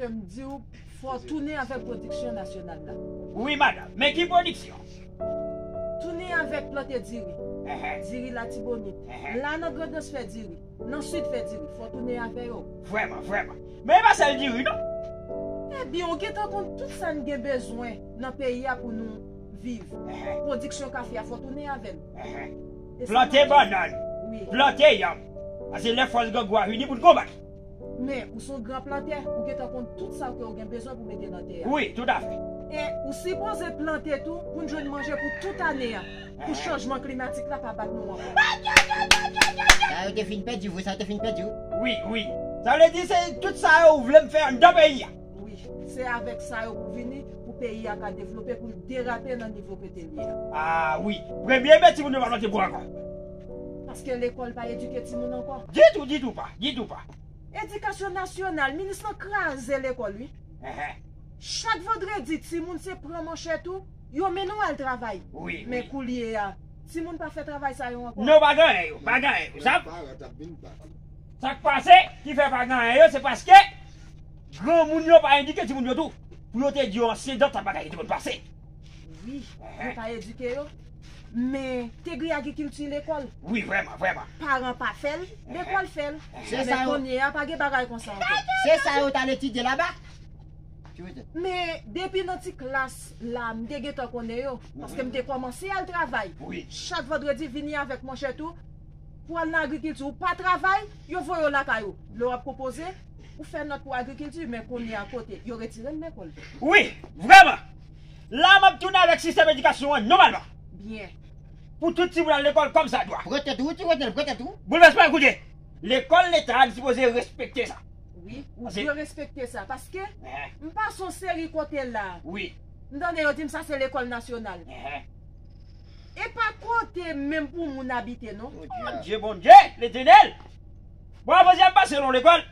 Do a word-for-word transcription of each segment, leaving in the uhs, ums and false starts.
M di w, fò w tounen avèk pwodiksyon nasyonal la. Wi, madanm. Men ki pwodiksyon? Tounen avèk plante diri. Enhen. Diri Latibonit. Enhen. La nan Grandans fè diri. Nan Sid fè diri. Fò w tounen avè yo. Vrèman, vrèman. Men e pa sèl diri, non. Ebyen, ou gentan konn tout sa n gen bezwen nan peyi a pou nou viv. Enhen. Pwodiksyon kafe a, fò w tounen avè l. Enhen. E sa Plante m ap di w. Bannann. Wi. Plante yanm. Paske lè fòs grangou a vini pou n konbat. Men, ou se yon gran plantè, ou gentan konn tout sa ke w gen bezwen pou mete nan tè a. Wi, toutafè. E ou sipoze plante tou pou n jwenn manje pou tout ane a, pou Enhen. Chanjman klimatik la pa bat nou ankò. Sa yo te fin pèdi vre, sa yo te fin pèdi vre. Wi, wi. Sa vle di se tout sa yo ou vle m fè anndan peyi a. Wi, se avèk sa yo pou vini, pou peyi a ka devlope, pou l derape nan nivo kote l ye a. A, wi. Premye men timoun yo pa plante bwa ankò. Paske lekòl pa edike timoun ankò. Ditou, ditou pa, ditou pa. Edikasyon nasyonal, minis lan kraze lekòl, wi. Enhen. Chak vandredi, timoun se pran manchèt ou, yo mennen w al travay. Wi, Men wi. Koulye a, timoun pa fè travay sa yo ankò. Non, pa gen anyen yo, pa gen anyen yo. Sa, Paran t ap vin bat ou. Sa k pase ki fè pa gen anyen yo, se paske granmoun yo pa edike timoun yo tou. Pou yo te di yo ansyen dan tan bagay ki te konn pase. Wi, yo pa edike yo. Men, te gen agrikilti lekòl. Wi, vrèman, vrèman. Paran pa fè l, lekòl fè l. Se Men sa yo kounye a, pa gen bagay konsa ankò. Se sa yo t al etidye laba. Ti wete. Men, depi nan ti klas la, m te gentan konnen yo. Paske m te kòmanse al travay. Wi. Chak vandredi, vini avèk manchèt ou. Pou al nan agrikilti, ou pa travay, yo voye w lakay ou. Lè w ap konpoze, ou fè nòt pou agrikilti, men kounye a kote, yo retire l lekòl. Wi, vrèman. La, m ap tounen avèk sistèm edikasyon an nòmalman. Byen. Pou tout timoun al lekòl kòmsadwa. Pran tèt ou, ti wete, pran tèt ou. Boulvèsman, koute. Lekòl leta a, n sipoze respekte sa. Wi, ou Paske dwe respekte sa. Paske Enhen. M pase yon seri kote la. Wi. M tande yo di m sa se lekòl nasyonal. Enhen. E pa kote menm pou moun abite, non. Bondye, Bondye, Letènèl. Bon, avanse m pase nan lekòl.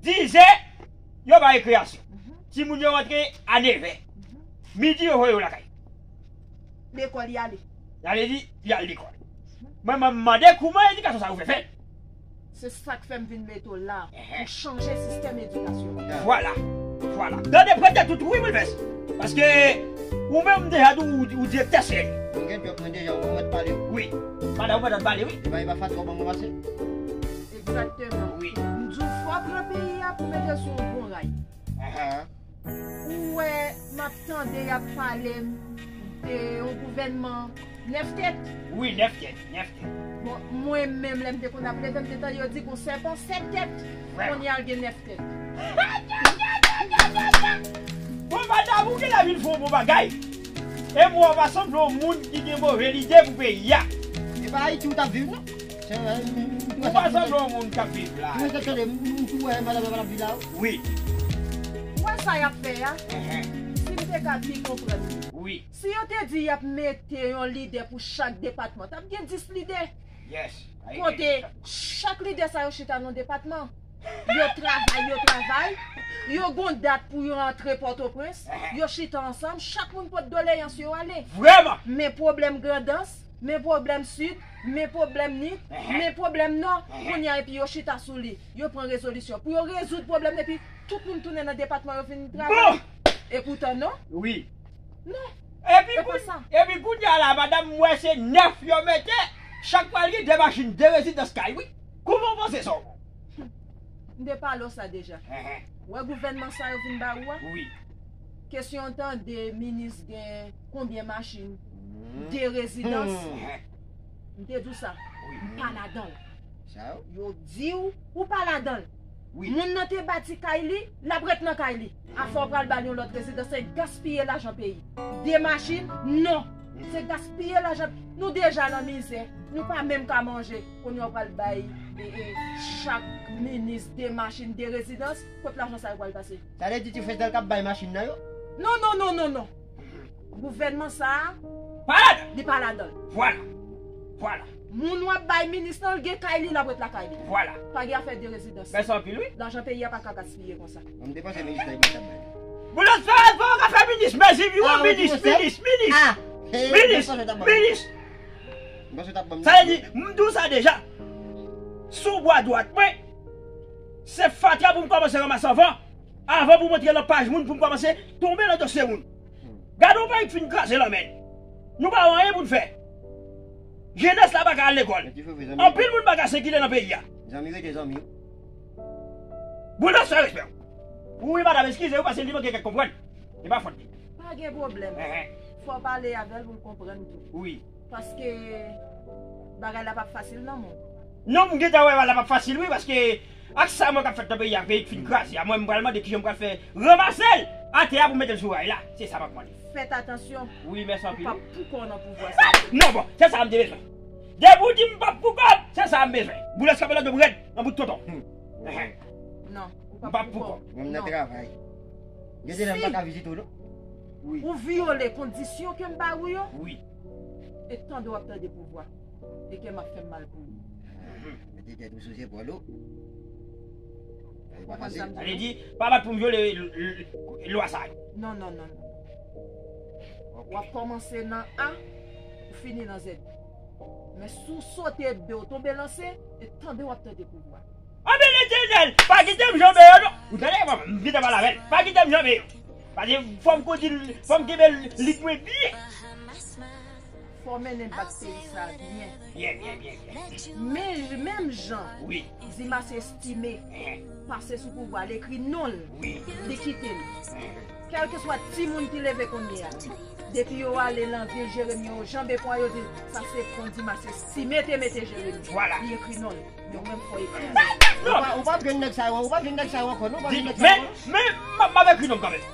Dizè, yo bay rekreyasyon. Mhm. Timoun yo rantre a nevè. Mhm. Midi, yo voye yo lakay. Lekòl y ale. Sa vle di, y al lekòl. Mwen, mwen mande kouman edikasyon sa yo fè fèt. Se sa k fè m vin mete w la, Enhen. Pou chanje sistèm edikasyon. Vwala, vwala. Tande, pran tèt ou tou, wi, Boulvès. Paske ou menm deja tou, ou, ou direktè serye. Mwen gen djòb mwen deja, ou mèt pale. Wi. Madanm, ou mèt pale, wi. E pa, e pa fatra w ban mwen pase. Egzakteman. Wi. M di w fò pran peyi a pou mete l sou yon bon ray. Enhen. Ou wè, m ap tande y ap pale m de yon gouvènman nèf tèt. Wi, nèf tèt, nèf tèt. Bon, mwen menm, lè m te konn ap leve, m te tande yo di gon sèpan sèt tèt. Vrèman. Kounye a l gen nèf tèt. Bon, madanm, ou genlè vin fè yon bon bagay. E m wè w pa sanble yon moun ki gen move lide pou peyi a. E pa Ayiti ou t ap viv, non? Ou pa sanble yon moun k ap viv la. Mwen te tande, m, m, m, m, wè madanm la pa t ap viv la, wi. Wi. Ou wè sa y ap fè a? Enhen. Si m te ka byen konprann li. Wi. Si yo te di y ap mete yon lidè pou chak depatman, t ap gen dis lidè. Yes. Kote chak lidè sa yo chita nan depatman. Yo travay, yo travay. Yo gon dat pou yo antre Pòtoprens. Enhen. Yo chita ansanm, chak moun pot doleyans yo ale. Vrèman. Men pwoblèm Grandans, men pwoblèm Sid, men pwoblèm Nip, Enhen. Men pwoblèm Nò. Enhen. Kounye a, epi yo chita sou li. Yo pran rezolisyon. Pou yo rezoud pwoblèm, epi tout moun tounen nan depatman yo vin travay. Bon. Epoutan, non. Wi. Non. Epi, epi kounye a la, madanm, m wè se nèf yo mete, chak pral gen de machin, de rezidans kay, wi. Kouman w panse sa w? M te pale w sa deja. Enhen. Wè gouvènman sa yo vin ba ou a? Wi. Kesyon w tande minis gen konbyen machin, de rezidans. Enhen. M te di w sa. Wi. M pa ladan l. Sa yo? Yo di w, ou pa ladan l. Wi. Moun nan te bati kay li, l ap ret nan kay li. Afè w pral ba l yon lòt rezidans, se gaspiye lajan peyi. De machin, non. Se gaspiye lajan. Nou deja nan mizè. Nou pa menm ka manje. Kounye a w pral bay, e, e, chak minis de machin, de rezidans. Kot lajan sa yo pral pase? Sa vle di ti frè Zèl k ap bay machin nan yo? Non, non, non, non, non. Gouvènman sa a, pa ladan. Li pa ladan l. Vwala. Vwala. Moun w ap bay minis lan, l gen kay li, l ap ret lakay li. Vwala. Pa gen afè de rezidans. Mèsi anpil, wi. Lajan peyi a pa ka gaspiye konsa. Bon, m te panse minis lan, minis ap bay. Boulos, fè, fè, w ka fè minis, mèsi, wi, minis, minis, minis. Minis, minis. Sa vle di, m di w sa deja. Sou bwa dwat mwen, se fatra pou m kòmanse ranmase anvan. avan pou m antre nan paj moun, pou m kòmanse tonbe nan dosye moun. Gade yon peyi k fin kraze lanmèd. Nou pa wè anyen pou n fè. Jenès la pa ka al lekòl. Anpil moun pa ka sikile nan peyi a. Zanmi rete zanmi. Boulos, fè respè w. Wi, madanm, eskize w, paske li manke kèk konprann. E pa fòt li. Pa gen pwoblèm. Fò w pale avè l pou l konprann tou. Wi. Paske bagay la p ap fasil non, moun. Non, m gentan wè bagay la p ap fasil, wi, paske ak sa mwen k ap fèt nan peyi a, peyi k fin kraze a, mwen m pral mande kijan m pral fè ranmase l atè a pou m mete l sou ray la. Se sa m ap mande. Fèt atansyon. Wi, mèsi anpil. Ou p ap pou kò w nan pouvwa sa. Non, bon, se sa m te bezwen. Depi w di m p ap pou kò m, se sa m bezwen. Boulos kanpe nan do m rèd, nan bout tonton. Non, ou p ap pou kò w. Mwen m nan travay. Gen de lè m pa ka vizite w, non. Wi. Ou vyole kondisyon ke m ba ou yo. Wi. E tande w ap tande pouvwa. E kè m ap fè m mal pou ou. Mete tèt ou sou zepòl ou. Ou konprann sa m di? Sa vle di, pa bat pou m vyole l- l- lwa sa yo. Non, non, non, non. W ap kòmanse nan A, ou fini nan Z. Men si w sote de, w tonbe nan C, e tande w ap tande pouvwa. Anben Letènèl, pa kite m janbe yo non. Ou tande, mwen, m gentan pale avè l. Pa kite m janbe yo. Paske fò m kondi, fò m kenbe lit mwen byen. Fò w mennen bak peyi sa byen. Byen, byen, byen, byen. Men, menm jan, wi, Dimas Estimé pase sou pouvwa, l ekri non l, wi, li kite l. Kèlkeswa timoun ki leve kounye a, depi yo ale nan vil Jeremi, yo janbe pon an, yo di, sa se pon Dimas Estimé te mete Jeremi. Vwala. Li ekri non l. Yo menm fò ekri non. Ou pa, ou pa jwenn nèg sa yo, ou pa jwenn nèg sa yo ankò, non, ou pa jwenn nèg sa yo. Men, men, m ap, m ap ekri non m kanmenm.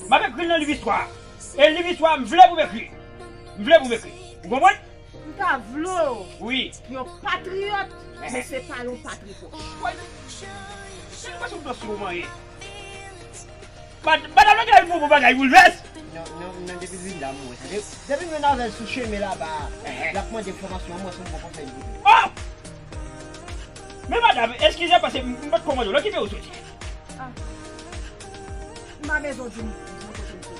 M ap ekri nan liv istwa. E liv istwa, m vle pou m ekri. M vle pou m ekri. Ou konprann? M ta vle w, wi, yon patriyòt, men se pa yon patripòch. Wè, se nou pa sou dosye w manyen. Mad- Madanm nan genlè vin pou bon bagay pou l vès. Non, non, non, depi l vin la, m wè sa. De- Depi m jwenn avè l sou chemen laba, l ap mande enfòmasyon, m wè se yon bon konsèy li pou l. Oh! Men madanm, eskize paske m m pa t konprann ou. Nan ki peyi w soti? Ah. M pa bezwen w di m, di m kote m soti.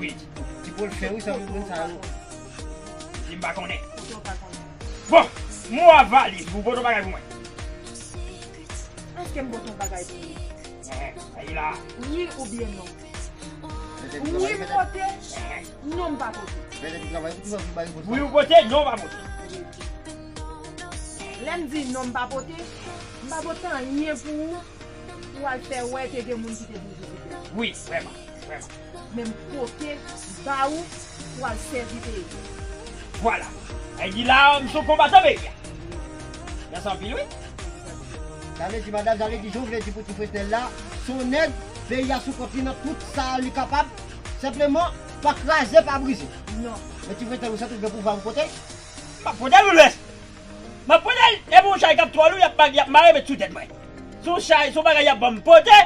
Wi. Ti, ti, ti pwofesè, wi, sa moun sa yo. Di m pa konnen. Kote w pa konnen. Bon, m ouvè valiz pou w pote yon bagay pou mwen. Èske m pote yon bagay pou ou? Ehe, sa ye la. Wi oubyen non? Wi, m pote. Non, m pa pote. Wi, ou pote, non, ou pa pote. Lè m di non, m pa pote, m pa pote anyen pou ou, pou w al fè wè te gen moun ki te vin vizite w. Wi, vrèman, vrèman. Men m pote ba ou pou al sèvi peyi a. Vwala. Sa vle di la, m se yon konbatan peyi a. Mèsi anpil, wi. Sa vle di, madanm, sa vle di, jan w vle di pou ti Fresnel la, se yon nèg, peyi a sou kont li nan tout sa li kapab. Senpleman, pa kraze, pa brize. Non. Men ti Fresnel, ou santi w gen pouvwa pou pote l? M ap pote l, Boulvès. M ap pote l, e pou yon chay k ap twòl ou, y ap, y ap mare met sou tèt mwen. Se yon chay, se yon bagay y ap ban m pote.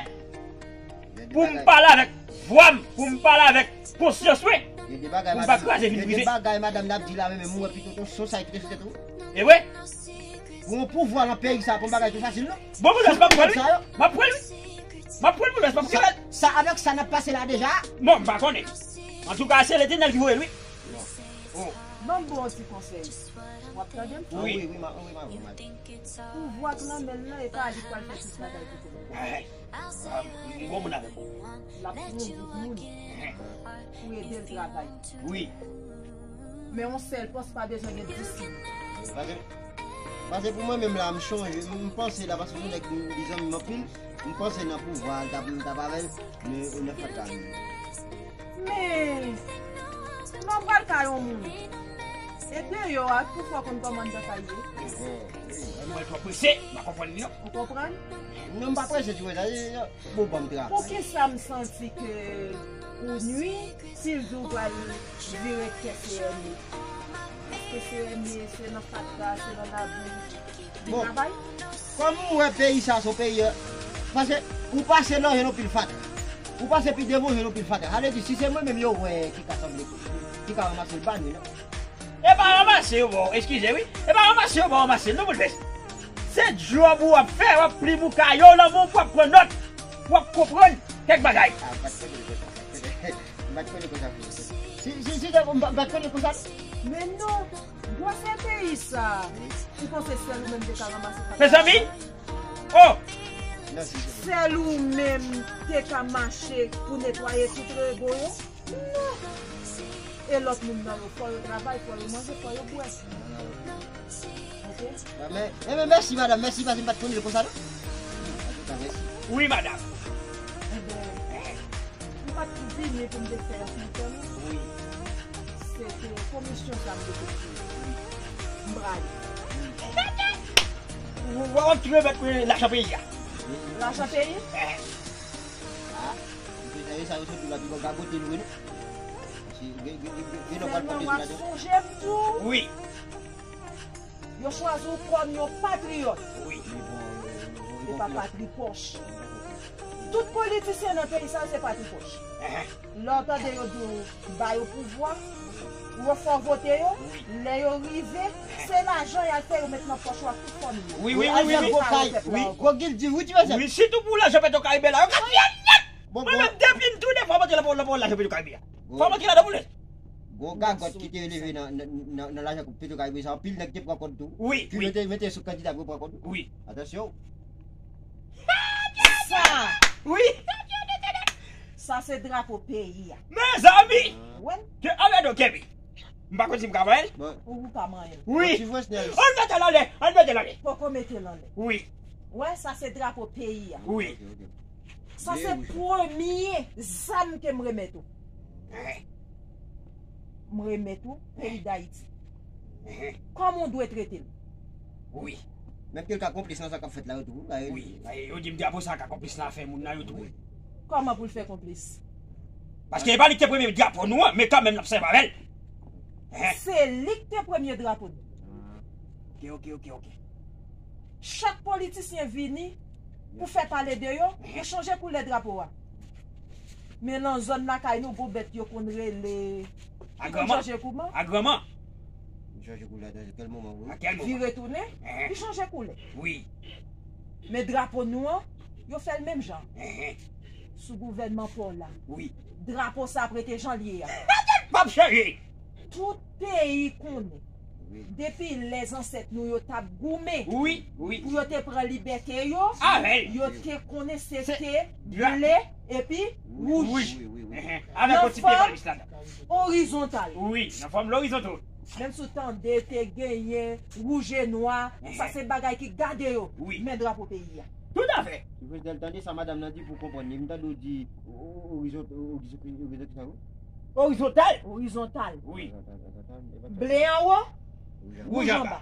Pou m pale avèk vwa m, pou m pale avèk konsyans mwen, pou m pa kraze vin brize. Gen de bagay madanm nan ap di la, men mwen pito ton son sa ki te sou tèt ou. E vre? Pou yon pouvwa nan peyi sa, pou yon bagay ki fasil, non. Bon, Boulvès, m ap pran l, wi. M ap pran l, wi. M ap pran l, Boulvès, m ap pran l. Sa, avèk sa n ap pase la deja. Bon, m pa konnen. Antouka, se Letènèl ki voye l, wi. Ban m ba w yon ti konsèy. W ap tande m? Wi, wi, ma, wi, ma, wi, ma. Pouvwa k nan men l lan, e pa li k pral fè tout bagay pou ou. Ehe. M gon moun avèk ou. L ap pran yon gwoup moun pou ede l travay. Wi. Men yon sèl pòs pa bezwen gen dis moun. Paske, paske pou mwen menm la, m chonje, m panse la, paske se yon nèg m, li zanmi m anpil, m panse nan pouvwa l t ap, l t ap avè l, men, nan fatra li. Men, lè w pral kay yon moun, e deyò a, pou fò konn kòman anndan kay ye. Mwen twò prese, m pa konprann li non. Ou konprann? Non, m pa prese, ti frè, sa, se, se, bon, ban m travay. Poukisa m santi ke ou nwi, si l di w pral direktè C M I? Paske C M I, se nan fatra, se nan labou. Bon, kòm ou wè peyi sa se yon peyi, paske ou pase nan jwenn yon pil fatra. Ou pase pi devan yon jwenn yon pil fatra. Sa vle di, si se mwen menm yo wè ki ka sanble, ki ka ranmase l pa nou, non. E pa ranmase yo ba w, eskize wi. E pa ranmase yo ba w ranmase l, non, Boulvès. Se djòb ou w ap fè, w ap plim ou kaye w nan men w pou w ap pran nòt, pou w ap konprann kèk bagay. Ah, m pa t konnen konsa. M pa t konnen konsa pou ou. Si, si, si, m pa, m pa t konnen konsa. Men non, gwosè peyi sa. Ou panse sèl ou menm te ka ranmase sa? Mezanmi, oh! Sèl ou menm te ka mache pou netwaye tout rego yo? Non. E lòt moun nan yo, fò yo travay, fò yo manje, fò yo bwè. Ok? Men, men, mèsi, madanm, mèsi, paske m pa t konnen l konsa, non. Antouka, mèsi. Wi, madanm. Enben, m pa t vini pou m te fè yon pito, non. Wi. Se te komisyon sa m te konfye. M prale. Ou, ou, ou ap remèt mwen lajan peyi a. Lajan peyi? Eh. Ah, mesye sa yo soti la, pi bon gagote nou, wi, non. Paske gen, gen, gen, gen, gen lè w pral pote sou lajan. Sèlman w ap sonje m tou. Wi. Yo chwazi w kòm yon patriyòt. Wi. E pa patri pòch. Tout politisyen nan peyi sa yo se patri pòch. Lè w tande yo di w ba yo pouvwa, ou yo fè w vote yo, lè yo rive, se lajan y al fè yo met nan pòch ou ak tout fanmi yo. Wi, wi, wi, wi, wi. Gwo kay, wi, gwo gildi, wi, ti mesye. Wi, sitou pou lajan Petwokaribe la, yo ka fè nèt. Mwen menm, depi m tounen, fò m antre nan, nan, nan lajan Petwokaribe a. Fò m antre ladan pou lè. Gwo gagòt ki te leve nan, nan, nan, nan lajan Petwokaribe sa, anpil nèg te pran kòd tou. Wi, wi. Ki mete, mete sou kandida pou yo pran kòd. Wi. Atansyon. Sa. Wi. Sa se drapo peyi a. Mezanmi! Wè. Ke avè do kenbe. M pa konn si m ka manyen l. Ou pa manyen l. Wi. Ann mete l anlè, ann mete l anlè. Poko mete l anlè. Wi. Wè, sa se drapo peyi a. Wi. Sa se premye zam ke m remèt ou. M remèt ou peyi Dayiti. Kòman w dwe trete l? Wi. Menm ke l ka konplis nan sa k ap fèt la yo tou. Wi. Yo di m drapo sa ka konplis nan afè moun nan yo tou. Kòman pou l fè konplis? Paske e pa li ki te premye drapo nou an, men kanmenm n ap sèvi avè l. Se li ki te premye drapo nou. Ok, ok, ok, ok. Chak politisyen vini pou fè pale de yo, yo chanje koulè drapo a. Men nan zòn lakay nou, gon bèt yo konn rele, ki konn chanje kouman? Agranman. Li chanje koulè nan kèl moman, wi? A kèl moman? Vire tounen, li chanje koulè. Wi. Men drapo nou an, yo fè l menm jan. Sou gouvènman pa w la. Wi. Drapo sa ap rete jan l ye a. P ap chanje. Tout peyi konnen. Depi lè zansèt nou yo t ap goumen pou yo te pran libète yo, yo te konnen se te ble epi wouj. Nan fòm orizontal. Wi, nan fòm lorizontal. Menm si w tande te genyen wouj e nwa, sa se bagay ki gade yo. Men drapo peyi a. Toutafè. Prezidan, tande sa madanm nan di pou konprann li. M tande w di o-, o-, orizon-, orizon-, orizon-, kisa, wi? Orizontal. Orizontal. Wi. Ble anwo, wouj anba.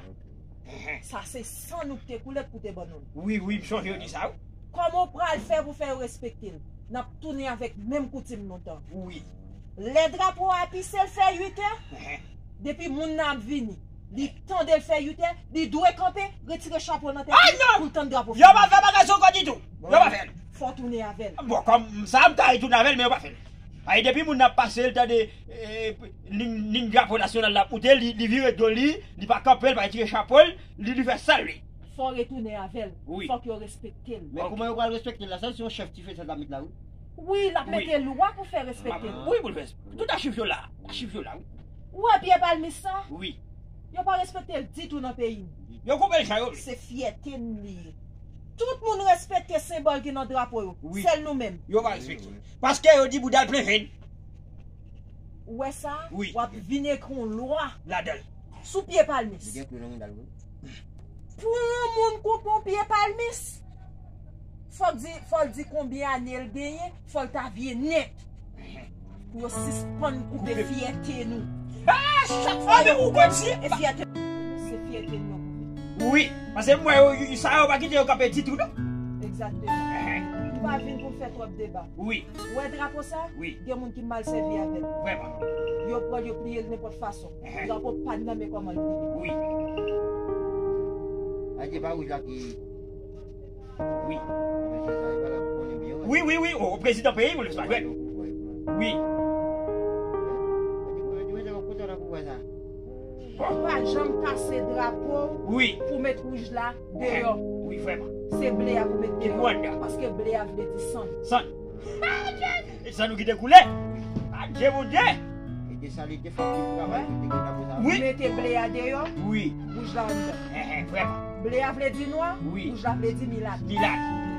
Sa se san nou ki te koule pou te ban nou l. Wi, wi, m sonje yo di sa, wi. Kòman w pral fè pou fè yo respekte l? N ap tounen avèk menm koutim lontan. Wi. Lè drapo a pise, l fè uit è. Depi moun nan ap vini, li tande l fè uit è, li dwe kanpe, retire chapo l nan tèt li pou l tann drapo fini. Yo pa fè bagay sa ankò ditou. Yo pa fè l. Fò w tounen avè l. Bon, kòm sa, m ta retounen avè l, men yo pa fè l. Ay, depi moun nan ap pase, l tande, eh, liy, liy drapo nasyonal la ap moute, li, li vire do li, li pa kanpe, li pa retire chapo l, li, li fè sa l vle. Fò w retounen avè l. Wi. Fòk yo respekte l. Men kòman yo pral respekte l la? Sa se yon chèf ki fè sa l ap met la, wi. Wi, l ap mete lwa pou fè respekte l. Wi, pou l fè. Tout achiv yo la. Achiv yo la, wi. Ou wè pye palmis sa? Wi. Yo pa respekte l ditou nan peyi n. Yo koupe l jan yo vle. Se fyète n li ye. Tout moun respekte senbòl ki nan drapo yo. Wi. Sèl nou menm. Yo pa respekte. Paske yo di bouda l plen venn. Ou wè sa? Wi. W ap vin ekri yon lwa. Ladan l. Sou pye palmis. Li gen klou nan mouda l, wi. Pou yon moun koupe yon pye palmis, fò l di, fò l di konbyen ane l genyen, fò l ta vye nèt. Pou yo sispann koupe fyète nou. Ah, chak fwa yo koupe fyète, se fyète nou yo koupe. Wi, paske m wè yo, yo, sa yo pa kite yo kanpe ditou, non. Egzakteman. Nou pa vin pou n fè twòp deba. Wi. Ou wè drapo sa? Wi. Gen moun ki mal sèvi avè l. Vrèman. Yo pran l, yo pliye l nenpòt fason. Drapo pa n nan, men kòman l pliye. Wi. Adye pa wouj la ki. Wi. Wi, wi, wi. O, prezidan peyi, moun pa jwenn. Wi. Bon. Pa janm kase drapo pou met wouj la deyò. Wi, vrèman. Se ble a pou met deyò. Paske ble a vle di sann. Sann. E sann nou ki te koule. Adye Bondye. E te sali te fè anpil travay pou te gen drapo sa. Wi. Mete ble a deyò. Wi. Wouj la anndan. Vrèman. Ble a vle di nwa, wouj la vle di milat. Milat.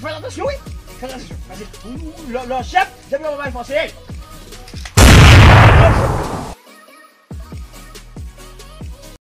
Fè atansyon, wi. Fè atansyon. Paske lè w chèf, depi yon bagay fòse,